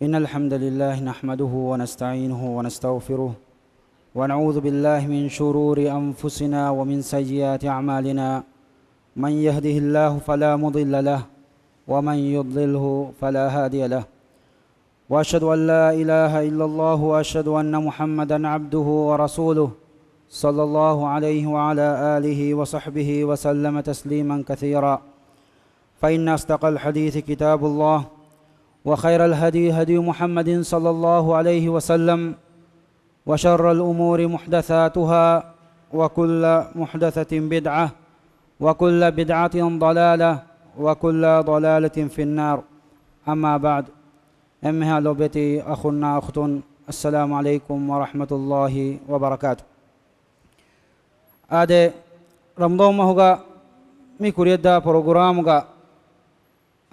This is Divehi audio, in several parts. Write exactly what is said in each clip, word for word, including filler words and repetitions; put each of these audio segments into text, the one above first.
إن الحمد لله نحمده ونستعينه ونستغفره، ونعوذ بالله من شرور أنفسنا ومن سيئات أعمالنا. من يهده الله فلا مضل له، ومن يضلله فلا هادي له. وأشهد أن لا إله إلا الله، وأشهد أن محمدا عبده ورسوله، صلى الله عليه وعلى آله وصحبه وسلم تسليما كثيرا. فإن أصدق الحديث كتاب الله، وخير الهدي هدي محمد صلى الله عليه وسلم، وشر الأمور محدثاتها، وكل محدثة بدعة، وكل بدعة ضلالة، وكل ضلالة في النار. أما بعد. އެންމެހާ ލޮބުވެތި އަޚުންނާ އުޚްތުން، السلام عليكم ورحمة الله وبركاته. އާދެ، ރަމަޟާން މަހުގަ މި ކުރިޔަށްދާ ޕްރޮގްރާމުގަ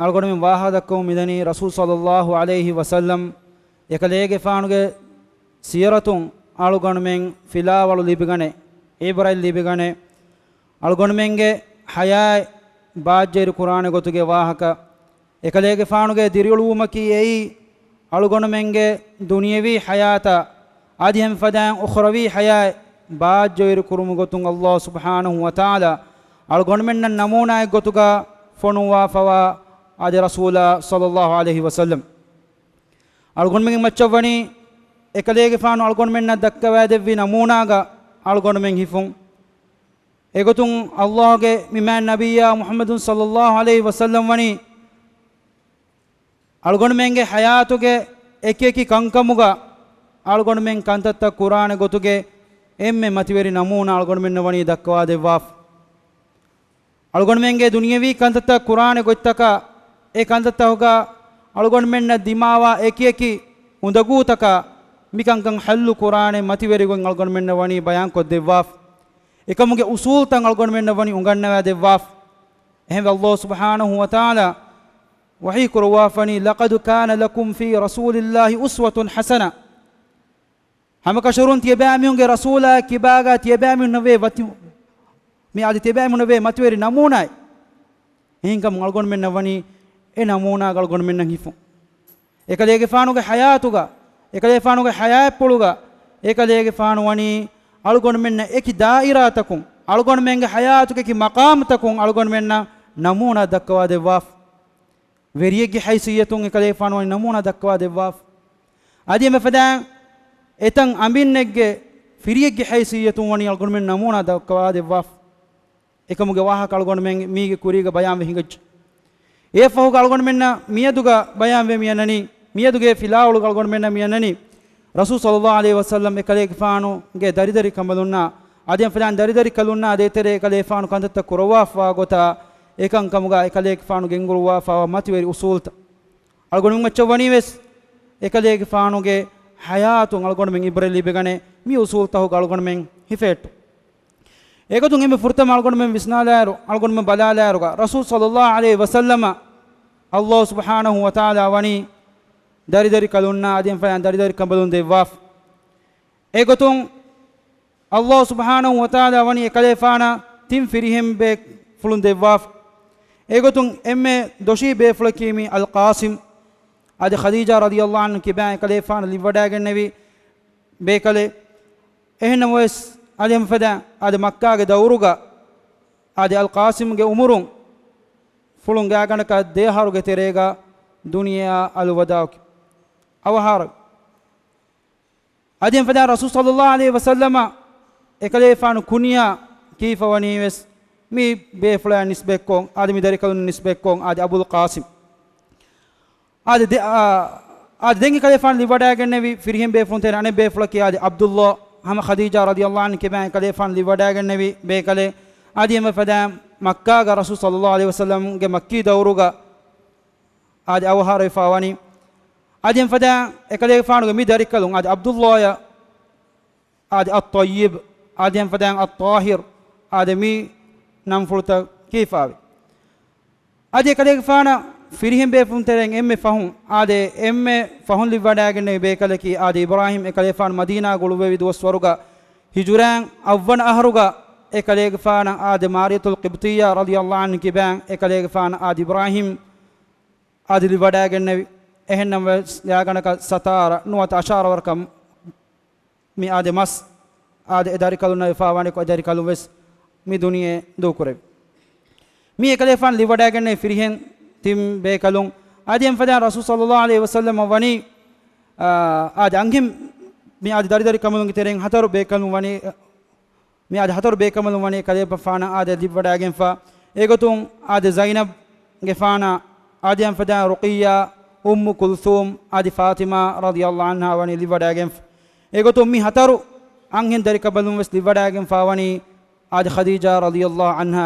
އަޅުގަނޑުމެން ވާހަކަ ދައްކަމުން މިދަނީ ރަސޫލު ޞައްލައްލާހު ޢަލައިހި ވަސައްލަމް އެކަލޭގެފާނުގެ ސީރަތުން އަޅުގަނޑުމެން ފިލާވަޅު ލިބިގަނެ، ޢިބްރަތް ލިބިގަނެ، އަޅުގަނޑުމެންގެ ޙަޔާތް ބާއްޖަވެރި ކުރާނެ ގޮތުގެ ވާހަކަ، އެކަލޭގެފާނުގެ ދިރިއުޅުވުމަކީ އެއީ، އަޅުގަނޑުމެންގެ ދުނިޔަވީ ޙަޔާތާ، އަދި ހަމަ ފަދައިން އުޚްރަވީ ޙަޔާތް ބާއްޖަވެރި ކުރުމުގެ ގޮތުން ﷲ ސުބްޙާނަހު ވަތަޢާލާ އަޅުގަނޑުމެންނަށް ނަމޫނާއެއް ގޮތުގަ ފޮނުއްވާފަވާ އާދެ ރަސޫލާ ޞައްލައްލާހު ޢަލައިހި ވަސައްލަމް. އަޅުގަނޑުމެންގެ މައްޗަށް ވަނީ އެކަލޭގެފާނު އަޅުގަނޑުމެންނަށް ދައްކަވާދެއްވި ނަމޫނާގަ އަޅުގަނޑުމެން ހިފުން. އެގޮތުން ﷲ ގެ މި މާތް ނަބިއްޔާ މުޙައްމަދު ޞައްލައްލާހު ޢަލައިހި ވަސައްލަމް ވަނީ އަޅުގަނޑުމެންގެ ޙަޔާތުގެ އެކިއެކި ކަންކަމުގަ އަޅުގަނޑުމެން ކަންތައްތައް ކުރާނެ ގޮތުގެ އެންމެ މަތިވެރި ނަމޫނާ އަޅުގަނޑުމެންނަށް ވަނީ ދައްކަވާދެއްވާފަ. އަޅުގަނޑުމެންގެ ދުނިޔަވީ ކަންތައްތައް ކުރާނެ ގޮތްތަކާ، އެ ކަންތައްތަކުގަ އަޅުގަނޑުމެންނަށް ދިމާވާ އެކިއެކި އުނދަގޫތަކާ، މިކަންކަން ޙައްލު ކުރާނެ މަތިވެރި ގޮތް އަޅުގަނޑުމެންނަށް ވަނީ ބަޔާންކޮށްދެއްވާފަ. އެކަމުގެ އުޞޫލުތައް އަޅުގަނޑުމެންނަށް ވަނީ އުނގަންނަވާދެއްވާފަ. އެހެންވެ، ﷲ ސުބްޙާނަހު ވަތަޢާލާ ވަޙީ ކުރައްވާފަވަނީ، "لقد كان لكم في رسول الله أسوة حسنة." ހަމަކަށަވަރުން ތިޔަބައިމީހުންގެ ރަސޫލާ ކިބާގަ ތިޔަބައިމީހުންނަށް ވޭ ވަތި-، މި އަދި ތިޔަބައިމީހުންނަށް ވޭ މަތިވެރި ނަމޫނާއެއް. އެހެންކަމުން އަޅުގަނޑުމެންނަށް ވަނީ އެ ނަމޫނާގަ އަޅުގަނޑުމެންނަށް ހިފުން. އެކަލޭގެފާނުގެ ޙަޔާތުގަ، އެކަލޭގެފާނުގެ ޙަޔާތްޕުޅުގަ، އެކަލޭގެފާނު ވަނީ އަޅުގަނޑުމެންނަށް އެކި ދާއިރާތަކުން، އަޅުގަނޑުމެންގެ ޙަޔާތުގެ އެކި މަޤާމުތަކުން އަޅުގަނޑުމެންނަށް ނަމޫނާ ދައްކަވާ ދެއްވާފަ. ވެރިއެއްގެ ޙައިސިއްޔަތުން އެކަލޭގެފާނު ވަނީ ނަމޫނާ ދައްކަވާ ދެއްވާފަ. އަދި އެންމެ ފަދައިން އެތަން އަނބިންނެއްގެ ފިރިއެއްގެ ޙައިސިއްޔަތުން ވަނީ އަޅުގަނޑުމެން ނަމޫނާ ދައްކަވާ ދެއްވާފަ. އެކަމުގެ ވާހަކަ އަޅުގަނޑުމެން މީގެ ކުރީގަ ބަޔާންވެ ހިނގައްޖެ. އެއަށްފަހުގަ އަޅުގަނޑުމެންނަށް މިއަދުގަ ބަޔާންވެ މިއަންނަނީ، މިއަދުގެ ފިލާވަޅުގަ އަޅުގަނޑުމެންނަށް މިއަންނަނީ، ރަސޫލު ޞައްލައްލާހު ޢަލައިހި ވަސައްލަމް އެކަލޭގެފާނުގެ ދަރިދަރި ކަނބަލުންނާ، އަދި އެންމެ ފަދައިން ދަރިދަރި ކަލުންނާ ދޭތެރޭ އެކަލޭގެފާނު ކަންތައްތައް ކުރައްވާފަވާ ގޮތާ، އެކަންކަމުގަ އެކަލޭގެފާނު ގެންގުޅުއްވާފަވާ މަތިވެރި އުޞޫލުތައް. އަޅުގަނޑުމެން މައްޗަށް ވަނީވެސް އެކަލޭގެފާނުގެ ޙަޔާތުން އަޅުގަނޑުމެން ޢިބްރަތް ލިބިގަނެ، މި އުޞޫލުތަކުގަ އަޅުގަނޑުމެން ހިފެހެއްޓުން. އެގޮތުން އެންމެ ފުރަތަމަ އަޅުގަނޑުމެން ވިސްނާލާއިރު، އަޅުގަނޑުމެން ބަލާލާއިރުގަ، ރަސޫލު ޞައްލައްލާހު ޢަލައިހި ވަސައްލަމަށް ﷲ ސުބްޙާނަހު ވަތަޢާލާ ވަނީ ދަރިދަރި ކަލުންނާ އަދި އެންމެ ފަދައިން ދަރިދަރި ކަނބަލުން ދެއްވާފަ. އެގޮތުން ﷲ ސުބްޙާނަހު ވަތަޢާލާ ވަނީ އެކަލޭގެފާނަށް ތިން ފިރިހެން ބޭފުޅުން ދެއްވާފަ. އެގޮތުން އެންމެ ދޮށީ ބޭފުޅަކީ މި އަލްޤާސިމް. އަދި ޚަދީޖާ ރަޟިޔައްލާހު ޢަންހާ ކިބައިން އެކަލޭގެފާނަށް ލިބިވަޑައިގެންނެވި ބޭކަލެއް. އެހެންނަމަވެސް، އަދި އެންމެ ފަދައިން އަދި މައްކާގެ ދައުރުގަ އަދި އަލްޤާސިމްގެ އުމުރުން ފުޅުން ގާތްގަނޑަކަށް ދެ އަހަރުގެ ތެރޭގަ ދުނިޔެއާ އަލްވަދާޢު. އަވަހާރަވި. އަދި އެންމެ ފަދައިން ރަސޫލު ޞައްލައްލާހު ޢަލައިހި ވަސައްލަމަށް އެކަލޭގެފާނު ކުންޔާ ކީފަ ވަނީވެސް މި ބޭފުޅާ ނިސްބަތްކޮށް، އަދި މި ދަރިކަލުން ނިސްބަތްކޮށް، އަދި އަބުލް ޤާސިމް. އާދެ، ދެ-، އާ، އާދެ، ދެން އެކަލޭގެފާނު ލިބިވަޑައިގެންނެވި ފިރިހެން ބޭފުޅުން ތެރޭ އަނެއް ބޭފުޅަކީ އާދެ ޢަބްދުﷲ، ހަމަ ޚަދީޖާ ރަޟިޔައްލާހު ޢަންހާ ކިބައިން އެކަލޭގެފާނު ލިބިވަޑައިގެންނެވި ބޭކަލެއް. އަދި އެންމެ ފަދައިން މައްކާގަ ރަސޫލު ޞައްލައްލާހު ޢަލައިހި ވަސައްލަމްގެ މައްކީ ދައުރުގަ އާދެ އަވަހާރަވެފަ ވަނީ. އަދި އެންމެ ފަދައިން އެކަލޭގެފާނުގެ މި ދަރިކަލުން އާދެ ޢަބްދުﷲ އާދެ އައްޠައްޔިބް، އާދެ އެންމެ ފަދައިން އައްޠާހިރް، އާދެ މި ނަންފުޅުތައް ކީފާވި. އަދި އެކަލޭގެފާނަށް ފިރިހެން ބޭފުޅުން ތެރެއިން އެންމެ ފަހުން، އާދެ އެންމެ ފަހުން ލިބިވަޑައިގެންނެވި ބޭކަލަކީ އާދެ އިބްރާހީމް. އެކަލޭގެފާނު މަދީނާ ގުޅުއްވެވި ދުވަސްވަރުގަ ހިޖުރައިން އަށްވަނަ އަހަރުގަ އެކަލޭގެފާނަށް އާދެ މާރިޔަތުލް ޤިބްޠިއްޔާ ރަޟިޔައްލާހު ޢަންހާ ކިބައިން އެކަލޭގެފާނަށް އާދެ އިބްރާހީމް އާދެ ލިބިވަޑައިގެންނެވި. އެހެންނަމަވެސް ގާތްގަނޑަކަށް ސަތާރަ ނުވަތަ އަށާރަ ވަރަކަށް މި އާދެ މަސް އާދެ އެ ދަރިކަލުންނަށް ވެފާވާނެކޮށް، އެ ދަރިކަލުން ވެސް މި ދުނިޔެ ދޫކުރެވި. މި އެކަލޭފާނު ލިބިވަޑައިގެންނެވި ފިރިހެން ތިން ބޭކަލުން. އަދި އެންފަދައިން ރަސޫލު ޞައްލައްލާހު ޢަލައިހި ވަސައްލަމަށް ވަނީ، އާ، އާދެ އަންހެން މި އާދެ ދަރިދަރި ކަނބަލުންގެ ތެރެއިން ހަތަރު ބޭކަލުން ވަނީ، މި އާދެ ހަތަރު ބޭކަނބަލުން ވަނީ ކަލޭފާނަށް އާދެ ލިބިވަޑައިގެންފަ. އެގޮތުން އާދެ ޒައިނަބްގެފާނަށް، އަދި އެންފަދައިން ރުޤިއްޔާ، އުއްމު ކުލްސޫމް، އަދި ފާތިމާ ރަޟިޔައްލާހު ޢަންހާ ވަނީ ލިބިވަޑައިގެންފަ. އެގޮތުން މި ހަތަރު އަންހެން ދަރިކަނބަލުން ވެސް ލިބިވަޑައިގެންފަ ވަނީ އާދެ ޚަދީޖާ ރަޟިޔައްލާހު ޢަންހާ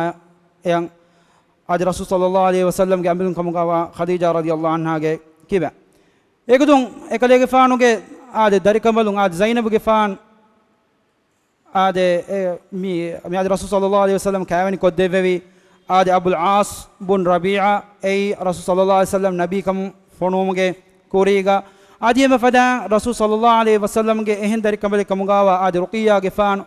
އެއަށް، އާދެ ރަސޫލު ޞައްލައްލާހު ޢަލައިހި ވަސައްލަމްގެ އަނބިލުން ކަމުގަވާ ޚަދީޖާ ރަޟިޔައްލާހު ޢަންހާގެ ކިބައިން. އެގޮތުން އެކަލޭގެފާނުގެ އާދެ ދަރިކަނބަލުން އާދެ ޒައިނަބުގެފާން އާދެ، އެ، މި، މި އާދެ ރަސޫލު ޞައްލައްލާހު ޢަލައިހި ވަސައްލަމަށް ކައިވެނި ކޮށްދެއްވެވި، އާދެ އަބުލް ޢާޞް ބުން ރަބީޢާ، އެއީ ރަސޫލު ޞައްލައްލާހު ޢަލައިހި ވަސައްލަމް ނަބީ ކަމުން ފޮނުވުމުގެ ކުރީގަ، އަދި އެންމެ ފަދައިން ރަސޫލު ޞައްލައްލާހު ޢަލައިހި ވަސައްލަމްގެ އެހެން ދަރިކަނބަލެއް ކަމުގަވާ އާދެ ރުޤިއްޔާގެފާނު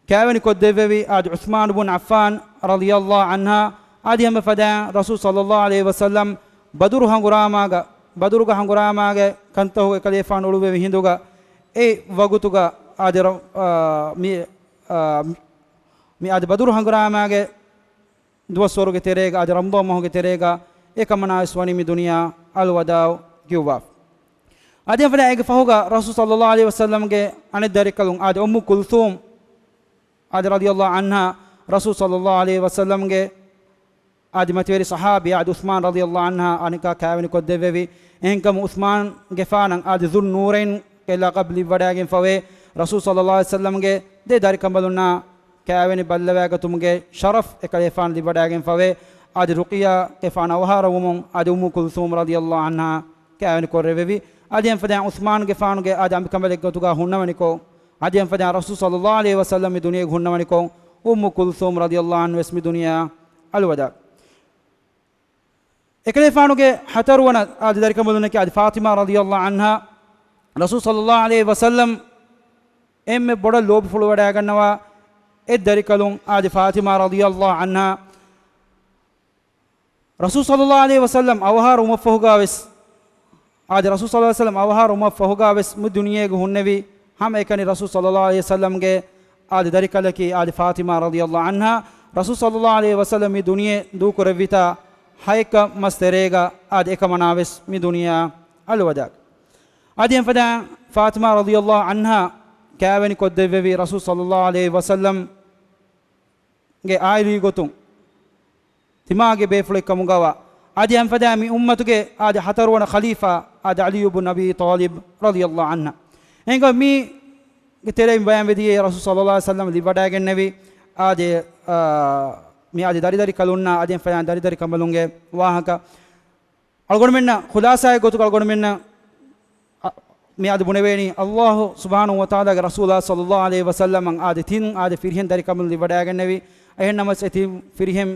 ކައިވެނި ކޮށްދެއްވެވި، އާދެ ޢުޘްމާނު ބުން ޢައްފާން ރަޟިޔައްލާހު ޢަންހާ، އަދި އެންމެ ފަދައިން ރަސޫލު ޞައްލައްލާހު ޢަލައިހި ވަސައްލަމް ބަދުރު ހަނގުރާމާގަ، ބަދުރުގަ ހަނގުރާމާގެ ކަންތައް އެކަލޭފާނު އުޅުއްވެވި ހިނދުގަ، އެ ވަގުތުގަ އާދެ ރަ-، އާ، މި، އާ، މި އާދެ ބަދުރު ހަނގުރާމާގެ ދުވަސްވަރުގެ ތެރޭގަ، އާދެ ރަމަޟާން މަހުގެ ތެރޭގަ، އެކަމަނާވެސް ވަނީ މި ދުނިޔެއާ އަލްވަދާޢު ކިޔުއްވާފަ. އަދި އެންމެ ފަދައިން އޭގެ ފަހުގަ ރަސޫލު ޞައްލައްލާހު ޢަލައިހި ވަސައްލަމްގެ އަނެއް ދަރިކަލުން އާދެ އުއްމު ކުލްސޫމް އާދެ ރަޟިޔައްލާހު ޢަންހާ ރަސޫލު ޞައްލައްލާހު ޢަލައިހި ވަސައްލަމްގެ އާދެ މަތިވެރި ޞަޙާބީ އާދެ ޢުޘްމާން ރަޟިޔައްލާހު ޢަންހާ އަނެއްކާ ކައިވެނި ކޮށްދެއްވެވި. އެހެންކަމުން ޢުޘްމާންގެފާނަށް އާދެ ޛުއްނޫރައިންގެ ލަޤަބު ލިބިވަޑައިގެންފަވޭ. ރަސޫލު ޞައްލައްލާހު ޢަލައިހި ވަސައްލަމްގެ ދެ ދަރިކަނބަލުންނާ ކައިވެނި ބައްލަވައިގަތުމުގެ ޝަރަފް އެކަލޭފާނު ލިބިވަޑައިގެންފަވޭ. އާދެ ރުޤިއްޔާގެފާނު އަވަހާރަވުމުން އާދެ އުއްމު ކުލްސޫމް ރަޟިޔައްލާހު ޢަންހާ ކައިވެނި ކުރެވެވި. އަދި އެންމެ ފަދައިން ޢުޘްމާންގެފާނުގެ އާދެ އަނބިކަނބަލެއްގެ ގޮތުގަ ހުންނަވަނިކޮށް، އަދި އެންމެ ފަދައިން ރަސޫލު ޞައްލައްލާހު ޢަލައިހި ވަސައްލަމް މި ދުނިޔޭގަ ހުންނަވަނިކޮށް، އުއްމު ކުލްސޫމް ރަޟިޔައްލާހު ޢަންހާ ވެސް މި ދުނިޔެއާ އަލްވަދާޢު. އެކަލޭފާނުގެ ހަތަރުވަނަ އާދެ ދަރިކަނބަލުންނަކީ އާދެ ފާތިމާ ރަޟިޔައްލާހު ޢަންހާ. ރަސޫލު ޞައްލައްލާހު ޢަލައިހި ވަސައްލަމް އެންމެ ބޮޑަށް ލޯބިފުޅުވަޑައިގަންނަވާ އެއް ދަރިކަލުން އާދެ ފާތިމާ ރަޟިޔައްލާހު ޢަންހާ. ރަސޫލު ޞައްލައްލާހު ޢަލައިހި ވަސައްލަމް އަވަހާރަވުމަށްފަހުގާވެސް، އާދެ ރަސޫލު ޞައްލައްލާހު ޢަލައިހި ވަސައްލަމް އަވަހާރަވުމަށްފަހުގާވެސް މި ދުނިޔޭގަ ހުންނެވި ހަމައެކަނި ރަސޫލު ޞައްލައްލާހު ޢަލައިހި ވަސައްލަމްގެ އާދެ ދަރިކަލަކީ އާދެ ފާތިމާ ރަޟިޔައްލާހު ޢަންހާ. ރަސޫލު ޞައްލައްލާހު ޢަލައިހި ވަސައްލަމް މި ދުނިޔެ ދޫކުރެއްވިތާ ހައެއްކަ މަސް ތެރޭގަ އާދެ އެކަމަނާވެސް މި ދުނިޔެއާ އަލްވަދާޢު. އަދި އެންމެ ފަދައިން ފާތިމާ ރަޟިޔައްލާހު ޢަންހާ ކައިވެނި ކޮށްދެއްވެވި ރަސޫލު ޞައްލައްލާހު ޢަލައިހި ވަސައްލަމް ގެ އާއިލީ ގޮތުން ތިމާގެ ބޭފުޅެއް ކަމުގަވާ، އަދި އެންމެ ފަދައިން މި އުއްމަތުގެ އާދެ ހަތަރުވަނަ ޚަލީފާ އާދެ ޢަލީ ބުން އަބީ ޠާލިބް ރަޟިޔައްލާހު ޢަންހު. އެހެންކަމުން މީގެ ތެރެއިން ބަޔާންވެދިޔައީ ރަސޫލު ޞައްލައްލާހު ޢަލައިހި ވަސައްލަމް ލިބިވަޑައިގެންނެވި އާދެ، އާ، މި އާދެ ދަރިދަރިކަލުންނާ އަދި އެންމެ ފަދައިން ދަރިދަރިކަނބަލުންގެ ވާހަކަ. އަޅުގަނޑުމެންނަށް ޚުލާސާއެއް ގޮތުގަ އަޅުގަނޑުމެންނަށް، އަ، މިއާދެ ބުނެވޭނީ، ﷲ ސުބްޙާނަހޫ ވަތަޢާލާގެ ރަސޫލާ ޞައްލައްލާހު ޢަލައިހި ވަސައްލަމަށް އާދެ ތިން އާދެ ފިރިހެން ދަރިކަނބަލުން ލިބިވަޑައިގެންނެވި. އެހެންނަމަވެސް އެ ތިން ފިރިހެން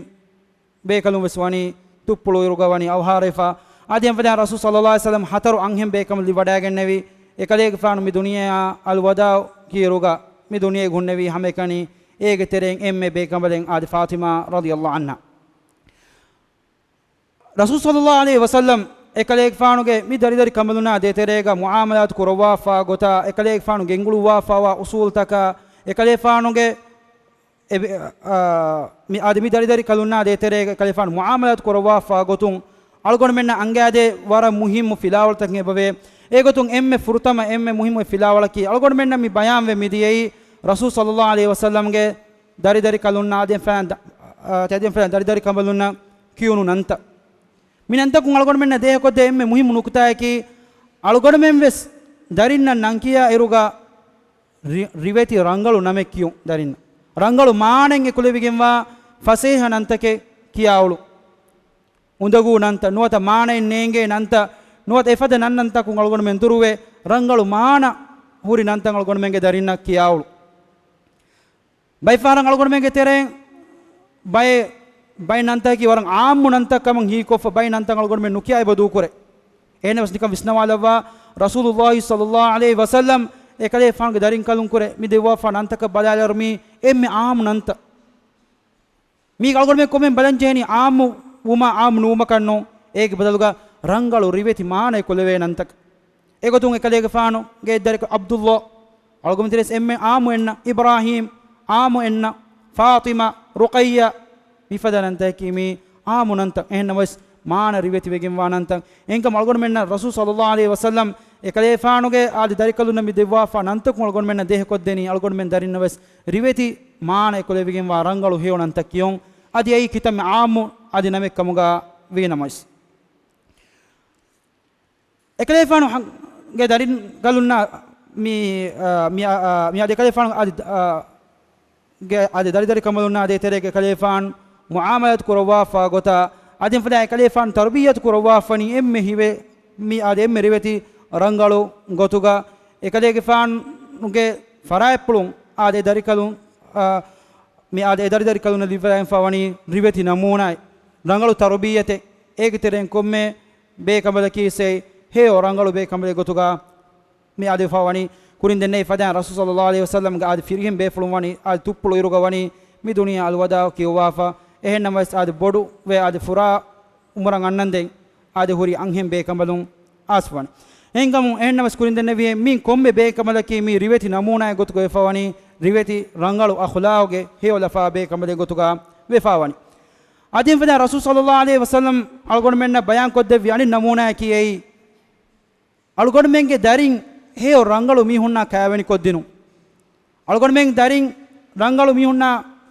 ބޭކަލުން ވެސް ވަނީ ތުއްޕުޅު އިރުގަ ވަނީ އަވަހާރަވެފަ. އަދި އެންމެ ފަދައިން ރަސޫލު ޞައްލައްލާހު ޢަލައިހި ވަސައްލަމް ހަތަރު އަންހެން ބޭކަނބަލުން ލިބިވަޑައިގެންނެވި. އެކަލޭގެފާނު މި ދުނިޔެއާ އަލްވަދާޢު ކިޔި އިރުގަ މި ދުނިޔޭގަ ހުންނެވީ ހަމައެކަނި އޭގެ ތެރެއިން އެންމެ ބޭކަނބަލެއް އާދެ ފާތިމާ ރަޟިޔައްލާހު ޢަންހާ. ރަސޫލު ޞައްލައްލާހު ޢަލައިހި ވަސައްލަމް އެކަލޭގެފާނުގެ މި ދަރިދަރި ކަނބަލުންނާ ދޭތެރޭގަ މުޢާމަލާތު ކުރައްވާފާ ގޮތާ، އެކަލޭގެފާނު ގެންގުޅުއްވާފާވާ އުޞޫލުތަކާ، އެކަލޭފާނުގެ އެ، އާ، މި އާދެ މި ދަރިދަރި ކަލުންނާ ދޭތެރޭގަ އެކަލޭފާނު މުޢާމަލާތު ކުރައްވާފާ ގޮތުން އަޅުގަނޑުމެންނަށް އަންގާދޭ ވަރަށް މުހިއްމު ފިލާވަޅުތަކެއް އެބަވޭ. އެގޮތުން އެންމެ ފުރަތަމަ އެންމެ މުހިއްމު ފިލާވަޅަކީ އަޅުގަނޑުމެންނަށް މި ބަޔާންވެ މިދިޔައީ ރަސޫލު ޞައްލައްލާހު ޢަލައިހި ވަސައްލަމްގެ ދަރިދަރި ކަލުންނާ އަދި އެންމެ ފަދައިން ދަ-، އާ، އަދި އެންމެ ފަދައިން ދަރިދަރި ކަނބަލުންނަށް ކިޔުނު ނަންތައް. މި ނަންތަކުން އަޅުގަނޑުމެންނަށް ދޭހަކޮށްދޭ އެންމެ މުހިއްމު ނުކުތާއަކީ، އަޅުގަނޑުމެން ވެސް ދަރިންނަށް ނަން ކިޔާ އިރުގަ ރި-، ރިވެތި ރަނގަޅު ނަމެއް ކިޔުން ދަރިންނަށް. ރަނގަޅު މާނައިން އެކުލެވިގެންވާ ފަސޭހަ ނަންތަކެއް ކިޔާއުޅުން. އުނދަގޫ ނަންތައް ނުވަތަ މާނައިން ނޭނގޭ ނަންތައް ނުވަތަ އެފަދަ ނަން ނަންތަކުން އަޅުގަނޑުމެން ދުރުވެ، ރަނގަޅު މާނަ ހުރި ނަންތައް އަޅުގަނޑުމެންގެ ދަރިންނަށް ކިޔާއުޅުން. ބައެއް ފަހަރަށް އަޅުގަނޑުމެންގެ ތެރެއިން ބައެއް، ބައެއް ނަންތަކަކީ ވަރަށް ޢާއްމު ނަންތައް ކަމަށް ހީކޮށްފަ، ބައެއް ނަންތައް އަޅުގަނޑުމެން ނުކިޔާ އެބަ ދޫކުރޭ. އެހެންނަމަވެސް ނިކަން ވިސްނަވާލައްވާ، ރަސޫލުއްލާހި ޞައްލައްލާހު ޢަލައިހި ވަސައްލަމް އެކަލޭފާނުގެ ދަރިންކަލުންކުރެ މި ދެއްވާފާ ނަންތަކަށް ބަލާލިއިރު މީ އެންމެ ޢާއްމު ނަންތައް. މީގަ އަޅުގަނޑުމެން ކޮމެން ބަލަން ޖެހެނީ ޢާއްމު ވުމާ ޢާއްމު ނުވުމަކަށް ނޫން. އޭގެ ބަދަލުގަ ރަނގަޅު ރިވެތި މާނައެއް ކުލެވޭ ނަންތަކެއް. އެގޮތުން އެކަލޭގެފާނުގެ ދަރިކަލުން ޢަބްދުﷲ، އަޅުގަނޑު މިތެރެސް އެންމެ އާއްމު އެންނަ އިބްރާހީމް، އާއްމު އެންނަ ފާޠިމާ، ރުޤައްޔާ، މިފަދަ ނަންތަކަކީ މީ އާއްމު ނަންތައް. އެހެންނަމަވެސް މާނަ ރިވެތިވެގެންވާ ނަންތައް. އެހެންކަމުން އަޅުގަނޑުމެންނަށް ރަސޫލު ޞައްލައްލާހު ޢަލައިހި ވަސައްލަމް އެކަލޭގެފާނުގެ އާދެ ދަރިކަލުންނަށް މި ދެއްވާފާ ނަންތަކުން އަޅުގަނޑުމެންނަށް ދޭހަކޮށްދެނީ އަޅުގަނޑުމެން ދަރިންނަށް ވެސް ރިވެތި މާނައެއް ކުލެވިގެންވާ ރަނގަޅު ހެޔޮ ނަންތައް ކިޔުން. އަދި އެއީ ކިތަންމެ އާއްމު އަދި ނަމެއް ކަމުގަ ވީނަމަވެސް. އެކަލޭގެފާނު ހަ-، ގެ ދަރިކަލުންނާ މި، އާ، މި، އާ، މި އާދެ އެކަލޭގެފާނު އާދެ، އާ، ގެ އާދެ ދަރިދަރިކަނބަލުންނާ ދޭތެރޭގަ އެކަލޭގެފާނު މުޢާމަލާތު ކުރައްވާފާ ގޮތާ، އާދެ އެފަދަ އެކަލޭގެފާނު ތަރުބިއްޔަތު ކުރައްވާފަނީ އެންމެ ހިވެ، މި އާދެ އެންމެ ރިވެތި ރަނގަޅު ގޮތުގަ. އެކަލޭގެފާނުގެ ފަރާތްޕުޅުން އާދެ ދަރިކަލުން، އާ، މި އާދެ އެ ދަރިދަރިކަލުންނަށް ލިއްވައިފާ ވަނީ ރިވެތި ނަމޫނާއެއް، ރަނގަޅު ތަރުބިއްޔަތެއް. އޭގެ ތެރެއިން ކޮންމެ ބޭކަނބަލަކީ ސެއި ހެޔޮ ރަނގަޅު ބޭކަނބަލެއް ގޮތުގަ މި އާދެވިފާ ވަނީ. ކުރިން ދެންނެވި ފަދައިން ރަސޫލު ޞައްލައްލާހު ޢަލައިހި ވަސައްލަމްގެ އާދެ ފިރިހެން ބޭފުޅުން ވަނީ އާދެ ތުއްޕުޅު އިރުގަ ވަނީ މި ދުނިޔެއާ އަލްވަދާޢު ކިޔުއްވާފަ. އެހެންނަމަވެސް އާދެ ބޮޑުވެ އާދެ ފުރާ އުމުރަށް އަންނަންދެން އާދެ ހުރި އަންހެން ބޭކަނބަލުން އައިސްފަ ވަނީ. އެހެންކަމުން އެހެންނަމަވެސް ކުރިން ދެންނެވިހެން މި ކޮންމެ ބޭކަނބަލަކީ މި ރިވެތި ނަމޫނާއެއް ގޮތުގަ ވެފަ ވަނީ، ރިވެތި ރަނގަޅު އަޚުލާގުގެ ހެޔޮ ލަފާ ބޭކަނބަލެއް ގޮތުގަ ވެފަ ވަނީ. އާދެ އެފަދަ ރަސޫލު ޞައްލައްލާހު ޢަލައިހި ވަސައްލަމް އަޅުގަނޑުމެންނަށް ބަޔާން ކޮށްދެއްވި އަނެއް ނަމޫނާއަކީ އެއީ، އަޅުގަނޑުމެންގެ ދަރިން ހެޔޮ ރަނގަޅު މީހުންނާ ކާވެނިކޮށްދިނުން. އަޅުގަނޑުމެން ދަރިން ރަނގަޅު މީހުންނާ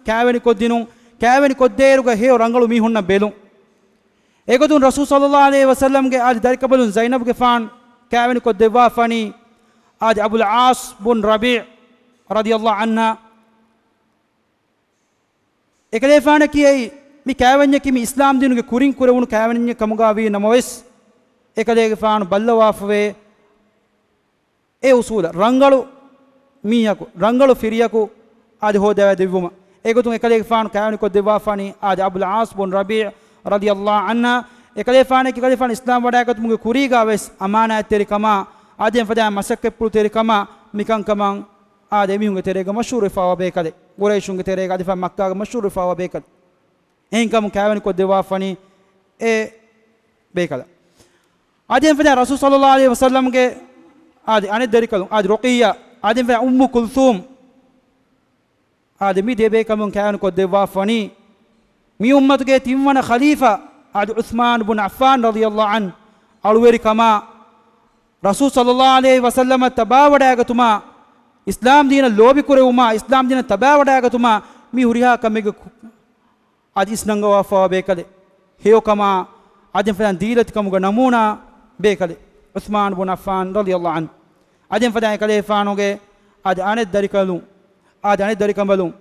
ކާވެނިކޮށްދިނުން، ކާވެނިކޮށްދޭއިރުގަ ހެޔޮ ރަނގަޅު މީހުންނަށް ބެލުން. އެގޮތުން ރަސޫލު ޞައްލައްލާހު ޢަލައިހި ވަސައްލަމްގެ އާދެ ދަރިކަނބަލުން ޒައިނަބުގެފާނު ކާވެނިކޮށްދެއްވާފަނީ އާދެ އަބުލް ޢާޞް ބުން ރަބީޢު ރަޟިޔައްލާހު ޢަންހާ. އެކަލޭގެފާނަކީ އެއީ މި ކާވެންޏަކީ މި އިސްލާމްދީނުގެ ކުރިން ކުރެވުނު ކާވެންޏެއް ކަމުގަ ވީ ނަމަވެސް، އެކަލޭގެފާނު ބައްލަވާފަވޭ އެ އުސޫލަށް ރަނގަޅު މީހަކު، ރަނގަޅު ފިރިޔަކު އާދެ ހޯދަވާދެއްވުމަށް. އެގޮތުން އެކަލޭގެފާނު ކާވެނިކޮށްދެއްވާފަނީ އާދެ އަބުލް ޢާޞް ބުން ރަބީޢު ރަޟިޔައްލާހު ޢަންހާ. އެކަލޭގެފާނަކީ އެކަލޭގެފާނު އިސްލާމް ވަޑައިގަތުމުގެ ކުރީގަ ވެސް އަމާނާތްތެރިކަމާ، އާދެ އެފަދަ މަސައްކަތްޕުޅުތެރިކަމާ، މިކަންކަމަށް އާދެ އެމީހުންގެ ތެރޭގަ މަޝްހޫރުވެފަވާ ބޭކަލެއް. ޤުރައިޝުންގެ ތެރޭގަ އާދެ މައްކާގަ މަޝްހޫރުވެފަވާ ބޭކަލެއް. އެހެންކަމުން ކާވެނިކޮށްދެއްވާފަނީ އެ ބޭކަލަށް. އާދެ އެފަދަ ރަސޫލު ޞައްލައްލާހު ޢަލައިހި ވަސައްލަމްގެ އާދެ އަނެއް ދަރިކަލުން އާދެ ރުޤިއްޔާ، އާދެ އެފަދަ އުއްމު ކުލްސޫމް، އާދެ މި ދެ ބޭކަލުން ކާވެނިކޮށްދެއްވާފަނީ މި އުއްމަތުގެ ތިންވަނަ ޚަލީފާ އާދެ ޢުސްމާން ބުން ޢައްފާން ރަޟިޔައްލާހު ޢަންހު އަޅުވެރިކަމާ، ރަސޫލު ޞައްލައްލާހު ޢަލައިހި ވަސައްލަމަށް ތަބާވަޑައިގަތުމާ، އިސްލާމްދީނަށް ލޯބިކުރެވުމާ، އިސްލާމްދީނަށް ތަބާވަޑައިގަތުމާ މި ހުރިހާ ކަމެއްގެ އަދި އިސްނަންގަވާފަވާ ބޭކަލެއް. ހެޔޮކަމާ އާދެ އެފަދަ ދީލަތިކަމުގެ ނަމޫނާ ބޭކަލެއް ޢުސްމާން ބުން ޢައްފާން ރަޟިޔައްލާހު ޢަންހު. އާދެ އެފަދަ އެކަލޭގެފާނުގެ އާދެ އަނެއް ދަރިކަލުން، އާދެ އަނެއް ދަރިކަނބަލުން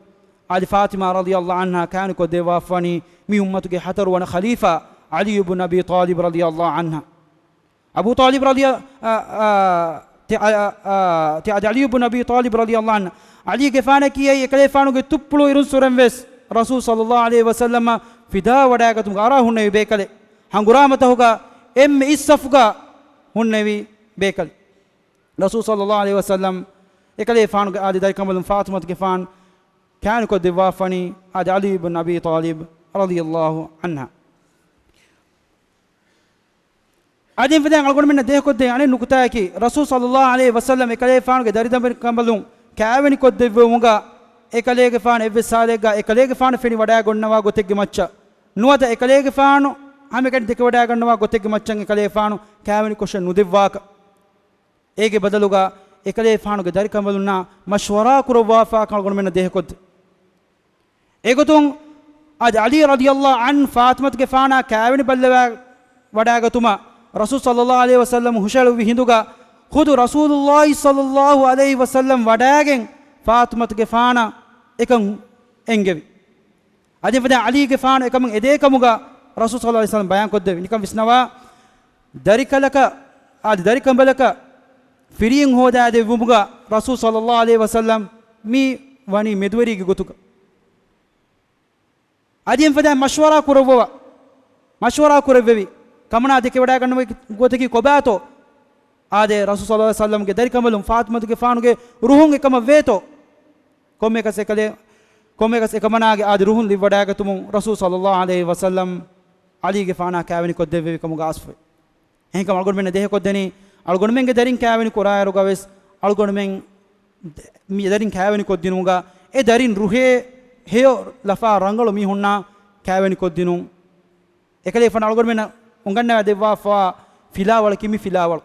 އާދެ ފާޠިމާ ރަޟިޔައްލާހު ޢަންހާ ކާވެނިކޮށްދެއްވާފަވަނީ މި އުއްމަތުގެ ހަތަރުވަނަ ޚަލީފާ ޢަލީ ބުން އަބީ ޠާލިބް ރަޟިޔައްލާހު ޢަންހު. އަބޫ ޠާލިބް ރަޟިޔަ-، އާ، އާ، ތި-، އާ، އާ، ތި-، އާދެ ޢަލީ ބުން އަބީ ޠާލިބް ރަޟިޔައްލާހު ޢަންހު. ޢަލީގެފާނަކީ އެކަލޭގެފާނުގެ ތުއްޕުޅު އިރުންސުރެން ވެސް ރަސޫލު ޞައްލައްލާހު ޢަލައިހި ވަސައްލަމަށް ފިދާވަޑައިގަތުމުގެ އަރާ ހުންނެވި ބޭކަލެއް. ހަނގުރާމަތަކުގަ އެންމެ އިސް ސަފުގަ ހުންނެވި ބޭކަލެއް. ރަސޫލު ޞައްލައްލާހު ޢަލައިހި ވަސައްލަމް އެކަލޭގެފާނުގެ އާދެ ދަރިކަނބަލުން ފާޠިމަތުގެފާނު ކާވެނިކޮށްދެއްވާފަވަނީ އާދެ ޢަލީ ބުން އަބީ ޠާލިބް ރަޟިޔައްލާހު ޢަންހު. އާދެ އެފަދަ އަޅުގަނޑުމެންނަށް ދޭހަކޮށްދޭ އަނެއް ނުކުތާއަކީ، ރަސޫލު ޞައްލައްލާހު ޢަލައިހި ވަސައްލަމް އެކަލޭގެފާނުގެ ދަރިދަރިކަނބަލުން ކާވެނިކޮށްދެއްވުމުގަ، އެކަލޭގެފާނު އެއްވެސް ހާލެއްގަ އެކަލޭގެފާނު ފެނިވަޑައިގަންނަވާ ގޮތެއްގެ މައްޗަށް ނުވަތަ އެކަލޭގެފާނު ހަމައެކަނި ދެކެވަޑައިގަންނަވާ ގޮތެއްގެ މައްޗަށް އެކަލޭގެފާނު ކާވެނިކޮށެއް ނުދެއްވާކަށް. އޭގެ ބަދަލުގަ އެކަލޭގެފާނުގެ ދަރިކަނބަލުންނާ މަޝްވަރާ ކުރައްވާފާކަން އަޅުގަނޑުމެންނަށް ދޭހަކޮށްދޭ. އެގޮތުން އަދި ޢަލީ ރަޟިޔައްލާހު ޢަންހު ފާޠިމަތުގެފާނާ ކާވެނި ބައްލަވާ ވަޑައިގަތުމަށް ރަސޫލު ޞައްލައްލާހު ޢަލައިހި ވަސައްލަމަ ހުށައެޅުއްވި ހިނދުގަ ޚުދު ރަސޫލުﷲ ޞައްލައްލާހު ޢަލައިހި ވަސައްލަމަ ވަޑައިގެން ފާޠިމަތުގެފާނަށް އެކަން އެންގެވި. އަދި އެފަދަ ޢަލީގެފާނު އެކަމަށް އެދޭކަމުގަ ރަސޫލު ޞައްލައްލާހު ޢަލައިހި ވަސައްލަމަ ބަޔާންކޮށްދެއްވި. ނިކަން ވިސްނަވާ، ދަރިކަލަކަށް، އަދި ދަރިކަނބަލަކަށް ފިރިއެއް ހޯދާދެއްވުމުގަ ރަސޫލު ޞައްލައްލާހު ޢަލައިހި ވަސައްލަމަ މި ވަނީ މެދުވެރީގެ ގޮތުގަ. އަދި އެފަދަ މަޝްވަރާ ކުރައްވަވާ، މަޝްވަރާ ކުރެއްވެވި. ކަމަނާ ދެކެވަޑައިގަންނަވަން ގޮތަކީ ކޮބާތޯ؟ އާދެ، ރަސޫލު ޞައްލައްލާހު ޢަލައިހި ވަސައްލަމަގެ ދަރިކަނބަލުން ފާޠިމަތުގެފާނުގެ ރުހުން އެކަމަށް ވޭތޯ؟ ކޮންމެއަކަސް އެކަލޭ، ކޮންމެއަކަސް އެކަމަނާގެ އާދެ ރުހުން ލިއްވަޑައިގަތުމުން ރަސޫލު ޞައްލައްލާހު ޢަލައިހި ވަސައްލަމަ ޢަލީގެފާނާ ކާވެނިކޮށްދެއްވެވި ކަމުގަ އައިސްފަވޭ. އެހެންކަމުން އަޅުގަނޑުމެންނަށް ދޭހަކޮށްދެނީ، އަޅުގަނޑުމެންގެ ދަރިން ކާވެނި ކުރާއިރުގަވެސް އަޅުގަނޑުމެން މި ދަރިން ކާވެނި ކޮށްދިނުމުގަ އެ ދަރިން ރުހޭ ހެޔޮ ލަފާ ރަނގަޅު މީހުންނާ ކާވެނި ކޮށްދިނުން. އެކަލޭގެފާނު އަޅުގަނޑުމެންނަށް އުނގަންނަވާ ދެއްވާފަވާ ފިލާވަޅަކީ މި ފިލާވަޅު.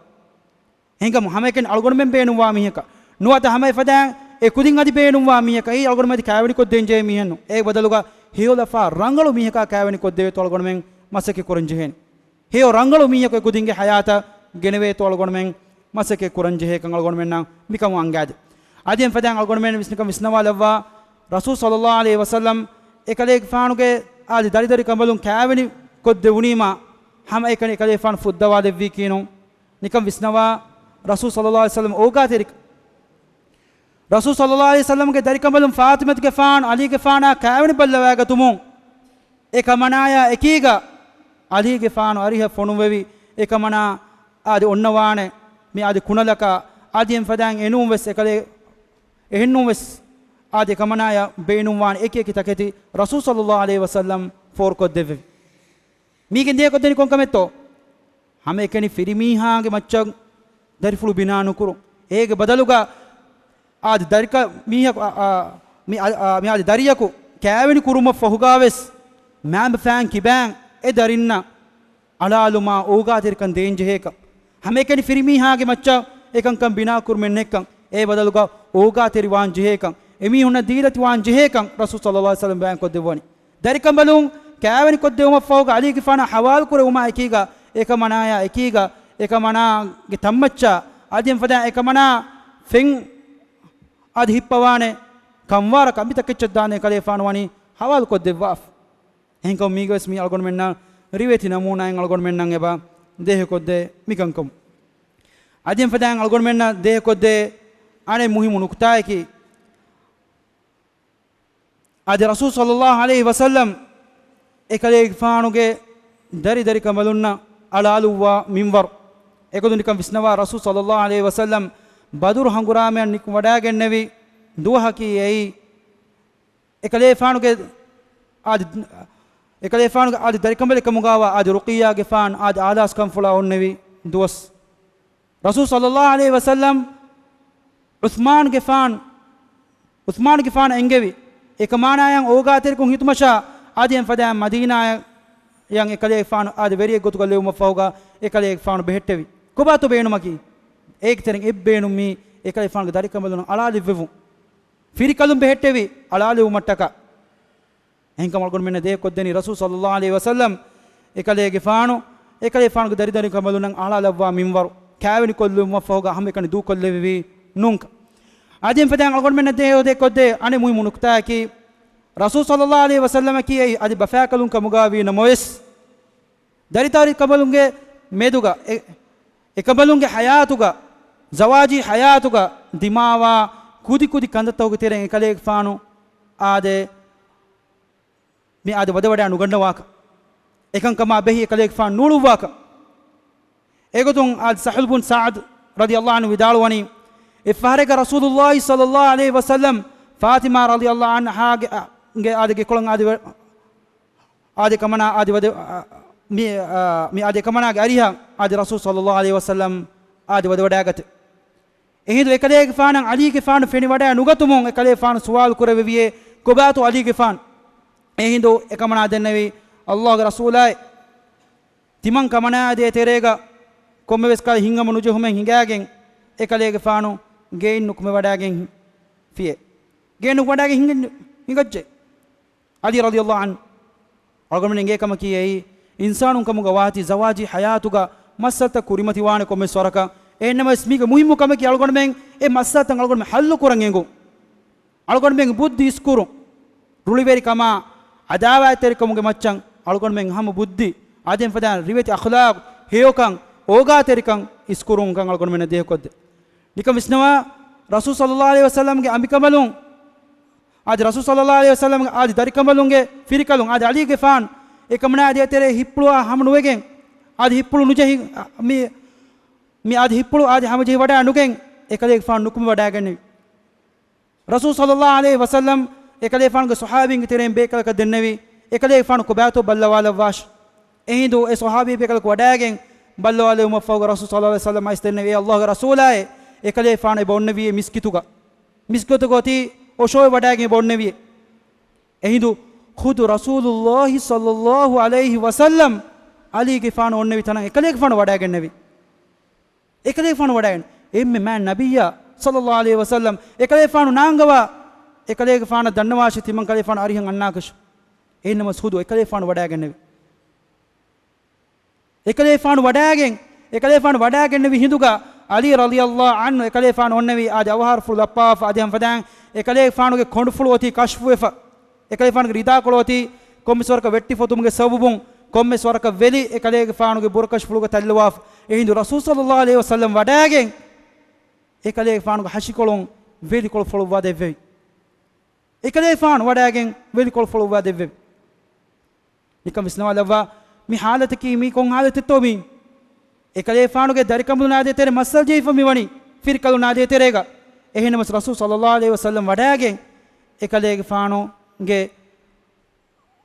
އެހެންކަމުން ހަމައެކަނި އަޅުގަނޑުމެން ބޭނުންވާ މީހަކަށް ނުވަތަ ހަމަ އެފަދައިން އެ ކުދިން އަދި ބޭނުންވާ މީހަކަށް އެއީ އަޅުގަނޑުމެން އަދި ކާވެނިކޮށްދޭންޖެހޭ މީހެއްނު. އޭގެ ބަދަލުގަ ހެޔޮލަފާ ރަނގަޅު މީހަކާ ކާވެނިކޮށްދެވޭތޯ އަޅުގަނޑުމެން މަސައްކަތް ކުރަންޖެހޭނެ. ހެޔޮ ރަނގަޅު މީހަކު އެ ކުދިންގެ ހަޔާތަށް ގެނެވޭތޯ އަޅުގަނޑުމެން މަސައްކަތް ކުރަންޖެހޭކަން އަޅުގަނޑުމެންނަށް މިކަމުން އަންގާދެ. އަދި އެފަދައިން އަޅުގަނޑުމެން ވިސްނިކަން ވިސްނަވާލައްވާ، ރަސޫލު ޞައްލައްލާހު ޢަލައިހި ވަސައްލަމް އެކަލޭގެފާނުގެ އާދި ދަރިދަރިކަނބަލުން ކާވެނި ކޮށްދެވުނީމާ ހަމައެކަނި އެކަލޭގެފާނު ފުއްދަވާލެއްވީކީނު. ނިކަން ވިސްނަވާ، ރަސޫލު ޞައްލައްލާހު ޢަލައިހި ވަސައްލަމް އޯގާތެރިކަން، ރަސޫލު ޞައްލައްލާހު ޢަލައިހި ވަސައްލަމްގެ ދަރިކަނބަލުން ފާޠިމަތުގެފާނު ޢަލީގެފާނާ ކާވެނި ބައްލަވާގަތުމުން، އެކަމަނާޔާ އެކީގަ ޢަލީގެފާނު އަރިހަށް ފޮނުއްވެވި، އެކަމަނާ އާދެ އޮންނަވާނެ މި އާދެ ކުނަލަކަށް. އަދި އެފަދައިން އެނޫންވެސް އެކަލޭ، އެހެންނޫންވެސް އާދެ އެކަމަނާޔަށް ބޭނުންވާނެ އެކި އެކި ތަކެތި ރަސޫލު ޞައްލައްލާހު ޢަލައިހި ވަސައްލަމް ފޯރުކޮށްދެއްވެވި. މީގެން ދޭކޮށްދެނީ ކޮންކަމެއްތޯ؟ ހަމައެކަނި ފިރިމީހާގެ މައްޗަށް ދަރިފުޅު ބިނާ ނުކުރުން. އޭގެ ބަދަލުގަ އާދެ ދަރިކަ މީހަކު، އާ، އާ، މި، އާ، އާ، މި އާދެ ދަރިޔަކު ކާވެނި ކުރުމަށް ފަހުގާވެސް މައިންބަފައިން ކިބައިން އެ ދަރިންނަށް އަޅާލުމާ އޯގާތެރިކަން ދޭންޖެހޭކަން. ހަމައެކަނި ފިރިމީހާގެ މައްޗަށް އެކަންކަން ބިނާކުރުމެއް ނެތްކަން. އޭ ބަދަލުގަ އޯގާތެރިވާން ޖެހޭކަން. އެމީހުންނަށް ދީލަތިވާން ޖެހޭކަން ރަސޫލު ޞައްލައްލާހު ޢަލައިހި ވަސައްލަމް ބަޔާންކޮށްދެއްވަނީ. ދަރިކަނބަލުން ކާވެނިކޮށްދެވުމަށްފަހުގަ ޢަލީގެފާނާ ޙަވާލުކުރެވުމާ އެކީގަ، އެކަމަނާޔާ އެކީގަ، އެކަމަނާގެ ތަންމައްޗާ، އަދި އެފަދައިން އެކަމަނާ ފެން އަދި ހިއްޕަވާނެ ކަންވާރަކަށް މި ތަކެއްޗަށް ދާނެ އެކަލޭގެފާނު ވަނީ ޙަވާލުކޮށްދެއްވާފަ. އެހެންކަމުން މީގަވެސް މީ އަޅުގަނޑުމެންނަށް ރިވެތި ނަމޫނާއިން އަޅުގަނޑުމެންނަށް އެބަ ދޭހަކޮށްދޭ މިކަންކަމުން. އަދި އެފަދައިން އަޅުގަނޑުމެންނަށް ދޭހަކޮށްދޭ އަނެއް މުހިއްމު ނުކުތާއަކީ، އަދި ރަސޫލު ޞައްލައްލާހު ޢަލައިހި ވަސައްލަމް އެކަލޭގެފާނުގެ ދަރި ދަރިކަނބަލުންނަށް އަޅާލުއްވާ މިންވަރު. އެގޮތުން ނިކަން ވިސްނަވާ، ރަސޫލު ޞައްލައްލާހު ޢަލައިހި ވަސައްލަމް ބަދުރު ހަނގުރާމަޔަށް ނިކުމެވަޑައިގެންނެވި ދުވަހަކީ އެއީ، އެކަލޭގެފާނުގެ އާދި، އެކަލޭގެފާނުގެ އާދި ދަރިކަނބަލެއް ކަމުގާވާ އާދި ރުޤިއްޔާގެފާނު އާދި އާލާސް ކަންފުޅާ އޮންނެވި ދުވަސް. ރަސޫލު ޞައްލައްލާހު ޢަލައިހި ވަސައްލަމް ޢުޘްމާންގެފާން، ޢުޘްމާންގެފާނަށް އެންގެވި، އެކަމަނާޔަށް އޯގާތެރިކަން ހިތުމަށާ، އަދި އެފަދައިން މަދީނާޔަށް އެކަލޭގެފާނު އާދެ ވެރިއެއް ގޮތުގަ ލެވުމަށްފަހުގަ، އެކަލޭގެފާނު ބެހެއްޓެވި. ކޮބާތޯ ބޭނުމަކީ؟ އޭގެ ތެރެއިން އެއް ބޭނުން މީ އެކަލޭގެފާނުގެ ދަރިކަނބަލުން އަޅާލެއްވެވުން. ފިރިކަލުން ބެހެއްޓެވި، އަޅާލެވުމަށްޓަކާ. އެހެންކަމުން އަޅުގަނޑުމެންނަށް ދޭކޮށްދެނީ ރަސޫލު ޞައްލައްލާހު ޢަލައިހި ވަސައްލަމް އެކަލޭގެފާނު، އެކަލޭގެފާނުގެ ދަރި ދަރިކަނބަލުން އަޅާލައްވާ މިންވަރު ކާވެނިކޮށްލުމަށްފަހުގަ ހަމައެކަނި ދޫކޮށްލެވެވީ ނޫންކަން. އަދި އެފަދައިން އަޅުގަނޑުމެންނަށް ދޭ، ދޭކޮށްދޭ އަނެއް މުހިއްމު ނުކުތާއަކީ، ރަސޫލު ޞައްލައްލާހު ޢަލައިހި ވަސައްލަމަކީ އެއީ އަދި ބަފާކަލުން ކަމުގާވީ ނަމަވެސް، ދަރިދަރިކަނބަލުންގެ މެދުގަ، އެ، އެކަނބަލުންގެ ޙަޔާތުގަ، ޒަވާޖީ ޙަޔާތުގަ ދިމާވާ ކުދިކުދި ކަންތައްތަކުގެ ތެރެއިން އެކަލޭގެފާނު އާދެ، މި އާދެ ވަދެވަޑައި ނުގަންނަވާކަށް، އެކަންކަމާ ބެހި އެކަލޭގެފާނު ނޫޅުއްވާކަށް. އެގޮތުން އާދެ ސަހްލު ބުން ސަޢަދު ރަޟިޔަﷲ ޢަންހު ވިދާޅުވަނީ، އެއްފަހަރެއްގަ ރަސޫލުﷲ ޞައްލައްލާހު ޢަލައިހި ވަސައްލަމް ފާޠިމާ ރަޟިޔަﷲ ޢަންހާގެ، އާ، ގެ އާދެ ގެކޮޅަށް އާދެ ވަ-، އާދެ އެކަމަނާ އާދެ ވަދެ، އާ، މި، އާ، މި އާދެ އެކަމަނާގެ އަރިހަށް އާދެ ރަސޫލު ޞައްލައްލާހު ޢަލައިހި ވަސައްލަމް އާދެ ވަދެވަޑައިގަތެ. އެހިނދު އެކަލޭގެފާނަށް ޢަލީގެފާނު ފެނިވަޑައި ނުގަތުމުން އެކަލޭގެފާނު ސުވާލު ކުރެއްވިއޭ، ކޮބާތޯ ޢަލީގެފާނު؟ އެހިނދު އެކަމަނާ ދެންނެވީ، ﷲގެ ރަސޫލާއޭ، ތިމަން ކަމަނާ ދޭތެރޭގަ ކޮންމެވެސް ކަލެ ހިނގަމު ނުޖެހުމެއް ހިނގާގެން އެކަލޭގެފާނު ގެއިން ނުކުމެވަޑައިގެން ފިޔޭ. ގެއިން ނުކުމެވަޑައިގެން ހިނގ-، ހިނގައްޖެ. ޢަލީ ރަޟިޔަﷲ ޢަންހު. އަޅުގަނޑުމެން އެނގޭ ކަމަކީ އެއީ، އިންސާނުން ކަމުގަ ވާތީ ޒަވާޖީ ޙަޔާތުގަ މައްސަލަތައް ކުރިމަތިވާނެ ކޮންމެސް ވަރަކަށް. އެހެންނަމަވެސް މީގެ މުހިއްމު ކަމަކީ އަޅުގަނޑުމެން އެ މައްސަލަތައް އަޅުގަނޑުމެން ޙައްލު ކުރަން އެނގުން. އަޅުގަނޑުމެން ބުއްދި އިސްކުރުން. ރުޅިވެރިކަމާ، ޢަދާވާތްތެރިކަމުގެ މައްޗަށް އަޅުގަނޑުމެން ހަމަ ބުއްދި، އާދެ އެފަދައިން ރިވެތި އަޚްލާޤު، ހެޔޮކަން، އޯގާތެރިކަން އިސްކުރުން ކަން އަޅުގަނޑުމެންނަށް ދޭހަކޮށްދޭ. ނިކަން ވިސްނަވާ، ރަސޫލު ޞައްލައްލާހު ޢަލައިހި ވަސައްލަމްގެ އަނބިކަނބަލުން، އާދެ ރަސޫލު ޞައްލައްލާހު ޢަލައިހި ވަސައްލަމްގެ އާދެ ދަރިކަނބަލުންގެ ފިރިކަލުން، އާދެ ޢަލީގެފާނު އެކަމަނާ ދޭތެރޭ ހިއްޕުޅުވާ ހަމަ ނުވެގެން، އާދެ ހިއްޕުޅު ނުޖެހި، މި، މި އާދެ ހިއްޕުޅު އާދެ ހަމަޖެހި ވަޑައި ނުގެން އެކަލޭގެފާނު ނުކުމެ ވަޑައިގެންނެވި. ރަސޫލު ޞައްލައްލާހު ޢަލައިހި ވަސައްލަމް އެކަލޭގެފާނުގެ ޞަޙާބީންގެ ތެރެއިން ބޭކަލަކަށް ދެންނެވި، އެކަލޭގެފާނު ކޮބާތޯ ބައްލަވާލައްވާށި. އެހިނދު އެ ޞަޙާބީ ބޭކަލަކު ވަޑައިގެން ބައްލަވާލެވުމަށްފަހުގަ ރަސޫލު ޞައްލައްލާހު ޢަލައިހި ވަސައްލަމަށް އައިސް ދެންނެވި، އޭ ﷲގެ ރަސޫލާއޭ، އެކަލޭގެފާނު އެބަ އޮންނެވިއޭ މިސްކިތުގަ. މިސްކިތުގަ އޮތީ އޮށޯވެ ވަޑައިގެން އެބަ އޮންނެވިއޭ. އެހިނދު ޚުދު ރަސޫލުﷲ ޞައްލައްލާހު ޢަލައިހި ވަސައްލަމް ޢަލީގެފާނު އޮންނެވި ތަނަށް އެކަލޭގެފާނު ވަޑައިގެންނެވި. އެކަލޭގެފާނު ވަޑައިގެން އެންމެ މާތް ނަބިއްޔާ ޞައްލައްލާހު ޢަލައިހި ވަސައްލަމް އެކަލޭގެފާނު ނާންގަވާ، އެކަލޭގެފާނަށް ދަންނަވާށޭ ތިމަން ކަލޭގެފާނު އަރިހަށް އަންނާކަށް. އެހެންނަމަވެސް ޚުދު އެކަލޭގެފާނު ވަޑައިގެންނެވި. އެކަލޭގެފާނު ވަޑައިގެން، އެކަލޭގެފާނު ވަޑައިގެންނެވި ހިނދުގަ ޢަލީ ރަޟިޔަﷲ ޢަންހު އެކަލޭގެފާނު އޮންނެވި އާދެ އަވަހާރަފުޅު ލައްޕާފަ އަދި ހަމަ ފަދައިން އެކަލޭގެފާނުގެ ކޮނޑުފުޅު އޮތީ ކަޝްފުވެފަ. އެކަލޭގެފާނުގެ ރިދާކޮޅު އޮތީ ކޮންމެސް ވަރަކަށް ވެއްޓިފޮތުމުގެ ސަބަބުން ކޮންމެސް ވަރަކަށް ވެލި އެކަލޭގެފާނުގެ ބުރަކަށިފުޅުގަ ތައްލަވާފަ. އެހިނދު ރަސޫލު ޞައްލައްލާހު ޢަލައިހި ވަސައްލަމް ވަޑައިގެން އެކަލޭގެފާނުގެ ހަށިކޮޅުން ވެލިކޮޅު ފޮޅުއްވާ ދެއްވެވި. އެކަލޭގެފާނު ވަޑައިގެން ވެލިކޮޅު ފޮޅުއްވާ ދެއްވެވި. ނިކަން ވިސްނަވާލައްވާ، މި ޙާލަތަކީ މީ ކޮން ޙާލަތެއްތޯ މީ؟ އެކަލޭގެފާނުގެ ދަރިކަނބަލުން އާދޭ ތެރޭ މައްސަލަ ޖެހިފަ މިވަނީ ފިރިކަލުން އާދޭ ތެރޭގަ. އެހެންނަމަވެސް ރަސޫލު ޞައްލައްލާހު ޢަލައިހި ވަސައްލަމް ވަޑައިގެން އެކަލޭގެފާނުގެ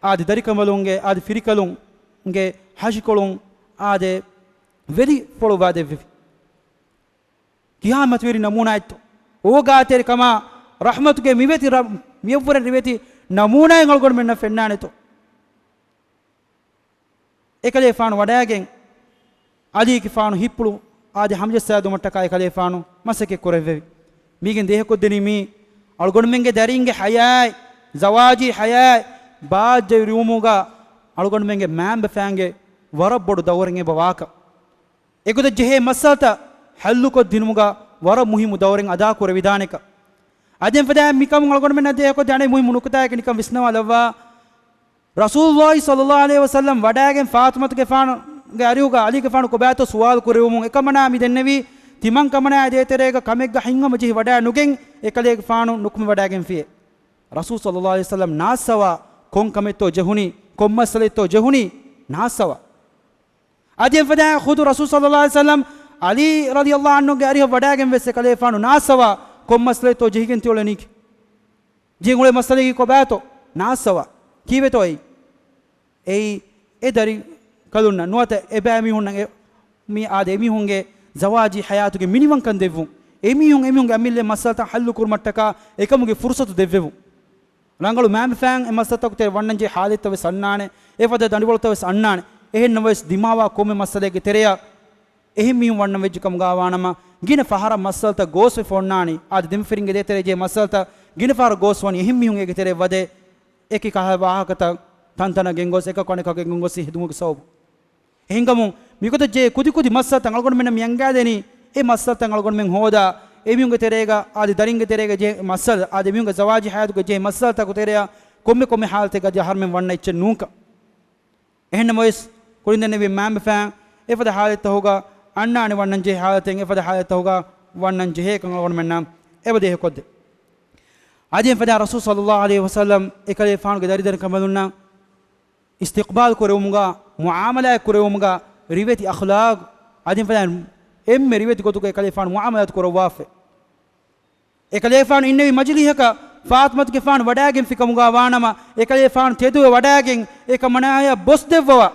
އާދެ ދަރިކަނބަލުންގެ އާދެ ފިރިކަލުންގެ ހަށިކޮޅުން އާދެ ވެލި ފޮޅުއްވާ ދެއްވެވި. ކިހާ މަތިވެރި ނަމޫނާއެއްތޯ؟ އޯގާތެރިކަމާ ރަޙްމަތުގެ މިވެތި ރަ-، މިއަށްވުރެ ރިވެތި ނަމޫނާއެއް އަޅުގަނޑުމެންނަށް ފެންނާނެތޯ؟ އެކަލޭގެފާނު ވަޑައިގެން ޢަލީގެފާނު ހިތްޕުޅު އާދެ ހަމަޖައްސާދުމަށްޓަކާ އެކަލޭގެފާނު މަސައްކަތް ކުރެއްވެވި. މީގެން ދޭހަކޮށްދެނީ މީ އަޅުގަނޑުމެންގެ ދަރިންގެ ޙަޔާތް، ޒަވާޖީ ޙަޔާތް ބާއްޖަވެރިވުމުގަ އަޅުގަނޑުމެންގެ މައިންބަފައިންގެ ވަރަށް ބޮޑު ދައުރެއް އެބަ ވާކަން. އެގޮތަށް ޖެހޭ މައްސަލަތައް ޙައްލުކޮށްދިނުމުގަ ވަރަށް މުހިއްމު ދައުރެއް އަދާކުރެވިދާނެކަން. އަދި އެފަދައިން މިކަމުން އަޅުގަނޑުމެންނަށް ދޭހަކޮށްދޭ އަނެއް މުހިއްމު ނުކުތާއަކީ ނިކަން ވިސްނަވާލައްވާ، ރަސޫލުﷲ ޞައްލައްލާހު ޢަލައިހި ވަސައްލަމް ވަޑައިގެން ފާޠިމަތުގެފާނުގެ އަރިހުގަ ޢަލީގެފާނު ކޮބާތޯ ސުވާލު ކުރެވުމުން އެކަމަނާ މި ދެންނެވީ، ތިމަން ކަމަނާ ދޭތެރޭގަ ކަމެއްގަ ހިތްހަމަޖެހި ވަޑައި ނުގެން އެކަލޭގެފާނު ނުކުމެ ވަޑައިގެންފިޔޭ. ރަސޫލު ޞައްލައްލާހު ޢަލައިހި ވަސައްލަމް ނާއްސަވާ ކޮން ކަމެއްތޯ ޖެހުނީ، ކޮން މައްސަލައެއްތޯ ޖެހުނީ، ނާއްސަވާ. އަދި އެފަދައިން ޚުދު ރަސޫލު ޞައްލައްލާހު ޢަލައިހި ވަސައްލަމް ޢަލީ ރަޟިޔަﷲ ޢަންހުގެ އަރިހަށް ވަޑައިގެން ވެސް އެކަލޭފާނު ނާއްސަވާ ކޮން މައްސަލައެއްތޯ ޖެހިގެން ތިއުޅެނީކީ. ޖެހިގެން އުޅޭ މައްސަލައަކީ ކޮބާތޯ؟ ނާއްސަވާ. ކީއްވެތޯ އެއީ؟ އެއީ އެ ދަރިކަލުންނަށް ނުވަތަ އެބައިމީހުންނަށް އެ، މި އާދެ އެމީހުންގެ ޒަވާޖީ ޙަޔާތުގެ މިނިވަންކަން ދެއްވުން. އެމީހުން އެމީހުންގެ އަމިއްލަ މައްސަލަތައް ޙައްލު ކުރުމަށްޓަކާ އެކަމުގެ ފުރުޞަތު ދެއްވެވުން. ރަނގަޅު މައިންބަފައިން އެ މައްސަލަތަކު ތެރޭ ވަންނަންޖެހޭ ޙާލަތްތައް ވެސް އަންނާނެ، އެފަދަ ދަނޑިވަޅުތައް ވެސް އަންނާނެ. އެހެން ނަމަވެސް ދިމާވާ ކޮންމެ މައްސަލައެއްގެ ތެރެއަށް އެހެން މީހުން ވަންނަން ވެއްޖެ ކަމުގަ ވާނަމަ، ގިނަ ފަހަރަށް މައްސަލަތައް ގޯސްވެފަ އޮންނާނީ. އާދެ ދެމަފިރިންގެ ދޭތެރޭ ޖެހޭ މައްސަލަތައް ގިނަ ފަހަރަށް ގޯސްވަނީ އެހެން މީހުން އޭގެ ތެރެއަށް ވަދެ، އެކި ކަހަލަ ވާހަކަތައް ތަންތަނަށް ގެންގޮސް އެކަކު އަނެކަކު ގެންގޮސް ހެދުމުގެ ސަބަބުން. އެހެންކަމުން މިގޮތަށް ޖެހޭ ކުދިކުދި މައްސަލަތައް އަޅުގަނޑުމެންނަށް މި އަންގާދެނީ، އެ މައްސަލަތައް އަޅުގަނޑުމެން ހޯދާ، އެމީހުންގެ ތެރޭގަ އާދެ ދަރިންގެ ތެރޭގަ ޖެހޭ މައްސަލަ، އާދެ އެމީހުންގެ ޒަވާޖީ ޙަޔާތުގަ ޖެހޭ މައްސަލަތަކު ތެރެއަށް ކޮންމެ ކޮންމެ ޙާލަތެއްގަ އަދި އަހަރުމެން ވަންނަ އެއްޗެއް ނޫންކަން. އެހެންނަމަވެސް، ކުރިން ދެންނެވި މައިންބަފައިން އެފަދަ ޙާލަތްތަކުގަ އަންނާނެ ވަންނަން ޖެހޭ ޙާލަތެއް އެފަދަ ޙާލަތްތަކުގަ ވަންނަން ޖެހޭކަން އަޅުގަނޑުމެންނަށް އެބަ ދޭހަކޮށްދޭ. އަދި އެފަދަ ރަސޫލު ޞައްލައްލާހު ޢަލައިހި ވަސައްލަމް އެކަލޭފާނުގެ ދަރިދަރިކަނބަލުންނަށް އިސްތިޤްބާލް ކުރެވުމުގަ، މުޢާމަލާތް ކުރެވުމުގަ ރިވެތި އަޚްލާޤް، އަދި އެފަދަ އެންމެ ރިވެތި ގޮތުގަ އެކަލޭފާނު މުޢާމަލާތު ކުރައްވާފަ. އެކަލޭފާނު އިންނެވި މަޖިލީހަކަށް ފާޠިމަތުގެފާނު ވަޑައިގެންފި ކަމުގަ ވާނަމަ، އެކަލޭފާނު ތެދުވެ ވަޑައިގެން އެކަމަނާޔަށް ބޮސް ދެއްވަވާ.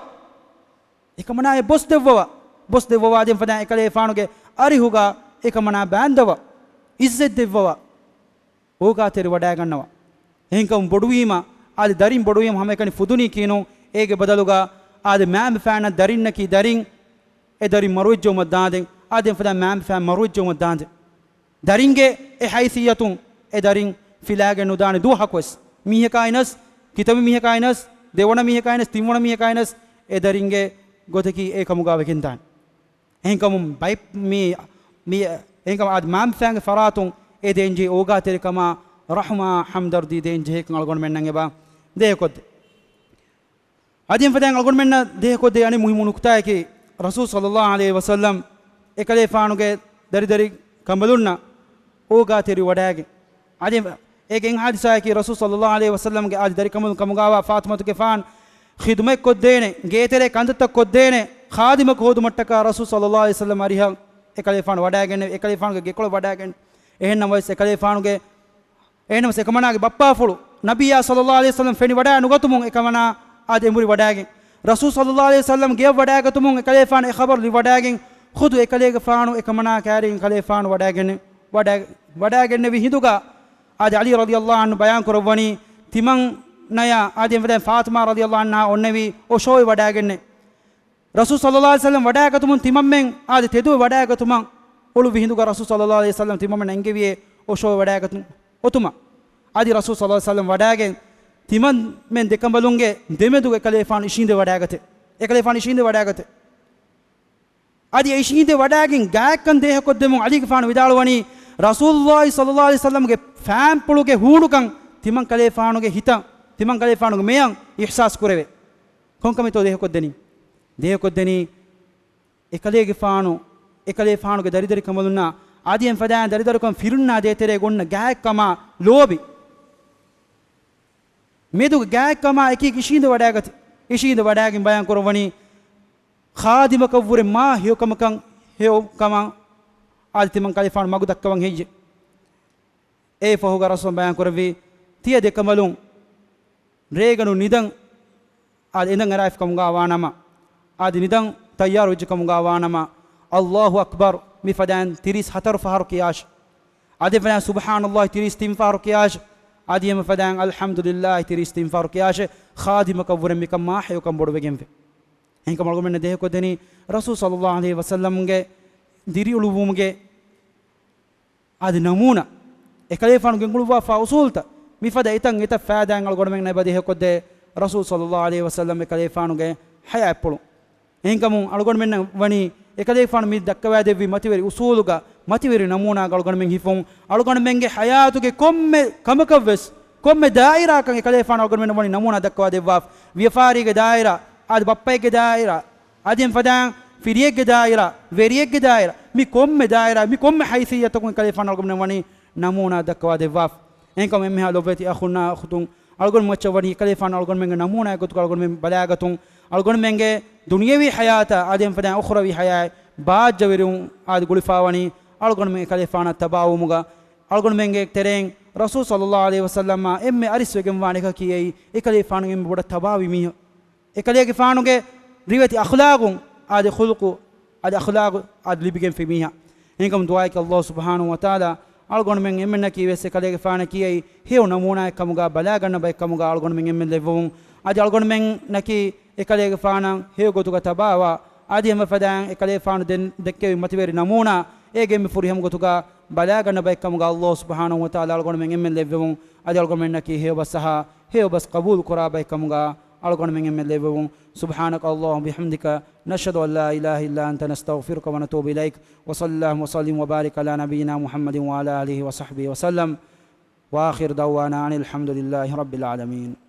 އެކަމަނާޔަށް ބޮސް ދެއްވަވާ. ބޮސް ދެއްވަވާ އަދި އެފަދައިން އެކަލޭފާނުގެ އަރިހުގަ އެކަމަނާ ބާންދަވާ. ޢިއްޒަތް ދެއްވަވާ. އޯގާތެރި ވަޑައިގަންނަވާ. އެހެންކަމުން ބޮޑުވީމަ، އާދެ ދަރިން ބޮޑުވީމަ ހަމައެކަނި ފުދުނީކީނު، އޭގެ ބަދަލުގަ އާދެ މައިންބަފައިންނަށް ދަރިންނަކީ ދަރިން، އެ ދަރިން މަރުވެއްޖެއުމަށް ދާނދެން، އާދެ އެފަދަ މައިންބަފައިން މަރުވެއްޖެއުމަށް ދާނދެން. ދަރިންގެ އެ ހައިސިއްޔަތުން އެ ދަރިން ފިލާގެން ނުދާނެ ދުވަހަކުވެސް. މީހަކާއިނަސް، ކިތަންމެ މީހަކާއިނަސް، ދެވަނަ މީހަކާއިނަސް، ތިންވަނަ މީހަކާއިނަސް އެ ދަރިންގެ ގޮތަކީ އެކަމުގަ ވެގެންދާނެ. އެހެންކަމުން ބައި-، މި، މި، އެހެންކަމުން އާދެ މައިންބަފައިންގެ ފަރާތުން އެ ދޭންޖެހޭ އޯގާތެރިކަމާ، ރަޙުމާ، ހަމްދަރްދީ ދޭންޖެހޭކަން އަޅުގަނޑުމެންނަށް އެބަ ދޭހަކޮށްދޭ. އަދި އެފަދައިން އަޅުގަނޑުމެންނަށް ދޭހަކޮށްދޭ އަނެއް މުހިއްމު ނުކުތާއަކީ، ރަސޫލު ޞައްލައްލާހު ޢަލައިހި ވަސައްލަމް އެކަލޭފާނުގެ ދަރިދަރި ކަނބަލުންނަށް އޯގާތެރި ވަޑައިގެން. އަދި އޭގެ އެއް ޙާދިސާއަކީ، ރަސޫލު ޞައްލައްލާހު ޢަލައިހި ވަސައްލަމްގެ އާދެ ދަރިކަނބަލުން ކަމުގައިވާ ފާޠިމަތުގެފާން ޚިދުމަތް ކޮށްދޭނެ، ގޭތެރޭ ކަންތައްތައް ކޮށްދޭނެ ޚާދިމަކު ހޯދުމަށްޓަކާ ރަސޫލު ޞައްލައްލާހު ޢަލައިހި ވަސައްލަމް އަރިހަށް އެކަލޭފާނު ވަޑައިގެންނެވި، އެކަލޭފާނުގެ ގެކޮޅަށް ވަޑައިގެން. އެހެންނަމަވެސް އެކަލޭފާނުގެ އެހެންނަމަވެސް އެކަމަނާގެ ބައްޕާފުޅު ނަބިއްޔާ ޞައްލައްލާހު ޢަލައިހި ވަސައްލަމް ފެނި ވަޑައި ނުގަތުމުން އެކަމަނާ އާދެ އެނބުރި ވަޑައިގެން. ރަސޫލު ޞައްލައްލާހު ޢަލައިހި ވަސައްލަމް ގެޔަށް ވަޑައިގަތުމުން އެކަލޭފާނު އެ ޚަބަރު ލިބިވަޑައިގެން ޚުދު އެކަލޭގެފާނު އެކަމަނާ ކައިރިން އެކަލޭފާނު ވަޑައިގެން، ވަޑައި، ވަޑައިގެންނެވި ހިނދުގަ އާދެ ޢަލީ ރަޟިޔައްލާހު ޢަންހު ބަޔާން ކުރައްވަނީ، ތިމަން ނަޔާ އާދެ އެންމެ ފާތިމާ ރަޟިޔައްލާހު ޢަންހާ އޮންނެވީ އޮށޯވެ ވަޑައިގެންނެ. ރަސޫލު ޞައްލައްލާހު ޢަލައިހި ވަސައްލަމް ވަޑައިގަތުމުން ތިމަންމެން އާދެ ތެދުވެ ވަޑައިގަތުމަށް އުޅުއްވި ހިނދުގަ ރަސޫލު ޞައްލައްލާހު ޢަލައިހި ވަސައްލަމް ތިމަންމެން އެންގެވިއޭ އޮށޯވެ ވަޑައިގަތުން އޮތުމަށް. އަދި ރަސޫލު ޞައްލައްލާހު ޢަލައިހި ވަސައްލަމް ވަޑައިގެން ތިމަންމެން ދެކަނބަލުންގެ ދެމެދުގަ އެކަލޭފާނު އިށީނދެ ވަޑައިގަތެ. އެކަލޭފާނު އިށީނދެ ވަޑައިގަތެ. އަދި އެ އިށީނދެ ވަޑައިގެން ގާތްކަން ދޭހަކޮށްދެމުން ޢަލީގެފާނު ވިދާޅުވަނީ، ރަސޫލުއްލާހި ޞައްލައްލާހު ޢަލައިހި ވަސައްލަމްގެ ފާންޕުޅުގެ ހޫނުކަން ތިމަން ކަލޭފާނުގެ ހިތަށް، ތިމަން ކަލޭފާނުގެ މެޔަށް އިޙްސާސް ކުރެވޭ. ކޮންކަމެއްތޯ ދޭހަކޮށްދެނީ؟ ދޭހަކޮށްދެނީ އެކަލޭގެފާނު، އެކަލޭފާނުގެ ދަރިދަރިކަނބަލުންނާ އަދި އެންމެ ފަދައިން ދަރިދަރިކަން ފިރުންނާ ދޭތެރޭ އޮންނަ ގާތްކަމާ ލޯބި މެދުގެ ގާތްކަމާ އެކީ އިށީނދެ ވަޑައިގަތެ. އިށީނދެ ވަޑައިގެން ބަޔާން ކުރައްވަނީ، ޚާދިމަކަށްވުރެ މާ ހެޔޮކަމަކަށް ހެޔޮކަމަށް އާދެ ތިމަން ކަލޭފާނު މަގު ދައްކަވަން ހެއްޔެ؟ އެއި ފަހުގަ ރަސޫލު ބަޔާން ކުރެއްވީ، ތިޔަ ދެކަނބަލުން ރޭގަނޑު ނިދަން އާދެ އެނދަން އަރާފި ކަމުގަ ވާނަމަ، އާދެ ނިދަން ތައްޔާރު ވެއްޖެ ކަމުގަ ވާނަމަ، އައްލާހު އަކްބަރު މިފަދައިން ތިރީސް ހަތަރު ފަހަރު ކިޔާށެ. އަދި އެންމެ ފަދައިން ސުބްޙާނައްލާހި ތިރީސް ތިން ފަހަރު ކިޔާށެ. އަދި އެންމެ ފަދައިން އަލްޙަމްދުލިއްލާހި ތިރީސް ތިން ފަހަރު ކިޔާށެ. ޚާދިމަކަށްވުރެ މިކަން މާ ހެޔޮކަން ބޮޑުވެގެންވޭ. އެހެންކަމުން އަޅުގަނޑުމެންނަށް ދޭހަކޮށްދެނީ، ރަސޫލު ޞައްލައްލާހު ޢަލައިހި ވަސައްލަމްގެ ދިރިއުޅުއްވުމުގެ އަދި ނަމޫނާ، އެކަލޭފާނު ގެންގުޅުއްވާފާ އުޞޫލުތައް، މިފަދަ އެތައް އެތައް ފައިދާއިން އަޅުގަނޑުމެންނަށް އެބަ ދޭހަކޮށްދޭ، ރަސޫލު ޞައްލައްލާހު ޢަލައިހި ވަސައްލަމް އެކަލޭފާނުގެ ޙަޔާތްޕުޅު. އެހެންކަމުން އަޅުގަނޑުމެންނަށް ވަނީ އެކަލޭފާނު މި ދައްކަވާދެއްވި މަތިވެރި އުޞޫލުގަ، މަތިވެރި ނަމޫނާގަ އަޅުގަނޑުމެން ހިފުން، އަޅުގަނޑުމެންގެ ޙަޔާތުގެ ކޮންމެ ކަމަކަށްވެސް، ކޮންމެ ދާއިރާއަކަށް އެކަލޭފާނު އަޅުގަނޑުމެންނަށް ވަނީ ނަމޫނާ ދައްކަވާދެއްވާފަ. ވިޔަފާރީގެ ދާއިރާ، އާދެ ބައްޕައެއްގެ ދާއިރާ، އަދި އެންމެ ފަދައިން ފިރިއެއްގެ ދާއިރާ، ވެރިއެއްގެ ދާއިރާ، މި ކޮންމެ ދާއިރާ، މި ކޮންމެ ހައިސިއްޔަތަކުން އެކަލޭފާނު އަޅުގަނޑުމެންނަށް ވަނީ ނަމޫނާ ދައްކަވާ ދެއްވާފަ. އެހެންކަމުން އެންމެހާ ލޮބުވެތި އަޚުންނާ އުޚުތުން، އަޅުގަނޑު މައްޗަށް ވަނީ އެކަލޭފާނު އަޅުގަނޑުމެންގެ ނަމޫނާއެއް ގޮތުގަ އަޅުގަނޑުމެން ބަލާގަތުން، އަޅުގަނޑުމެންގެ ދުނިޔަވީ ޙަޔާތާ އަދި އެންމެ ފަދައިން އުޚްރަވީ ޙަޔާތް ބާއްޖަވެރިވުން އާދެ ގުޅިފާވަނީ އަޅުގަނޑުމެން އެކަލޭފާނަށް ތަބާވުމުގަ. އަޅުގަނޑުމެންގެ ތެރެއިން ރަސޫލު ޞައްލައްލާހު ޢަލައިހި ވަސައްލަމާ އެންމެ އަރިސްވެގެންވާނެ އެކަކީ އެއީ އެކަލޭފާނު އެންމެ ބޮޑަށް ތަބާވި މީހާ. އެކަލޭގެފާނުގެ ރިވެތި އަޚްލާގުން އާދެ ޚުލުޤު އަދި އަޚްލާގު އަދި ލިބިގެންފި މީހާ. އެހެންކަމުން ދުޢާއަކީ އައްލާހު ސުބްޙާނަހު ވަތަޢާލާ އަޅުގަނޑުމެން އެންމެންނަކީ ވެސް އެކަލޭގެފާނަކީ އެއީ ހެޔޮ ނަމޫނާއެއް ކަމުގަ ބަލާގަންނަ ބައެއް ކަމުގަ އަޅުގަނޑުމެން އެންމެން ލެއްވެވުން. އަދި އަޅުގަނޑުމެންނަކީ އެކަލޭގެފާނަށް ހެޔޮ ގޮތުގަ ތަބާވާ އަދި އެންމެ ފަދައިން އެކަލޭފާނު ދެން ދެއްކެވި މަތިވެރި ނަމޫނާ އޭގެ އެންމެ ފުރިހަމަ ގޮތުގަ ބަލާގަންނަ ބައެއް ކަމުގަ އައްލާހު ސުބްޙާނަހު ވަތަޢާލާ އަޅުގަނޑުމެން އެންމެން ލެއްވެވުން. އަދި އަޅުގަނޑުމެންނަކީ ހެޔޮ ބަސް އަހާ ހެޔޮ ބަސް ޤަބޫލު ކުރާ ބައެއް ކަމުގަ އަޅުގަނޑުމެން އެންމެން ލެއްވެވުން. سبحانك اللهم وبحمدك، نشهد أن لا إله إلا أنت، نستغفرك ونتوب إليك. وصلى اللهم وسلم وبارك على نبينا محمد وعلى آله وصحبه وسلم. وآخر دعوانا أن الحمد لله رب العالمين.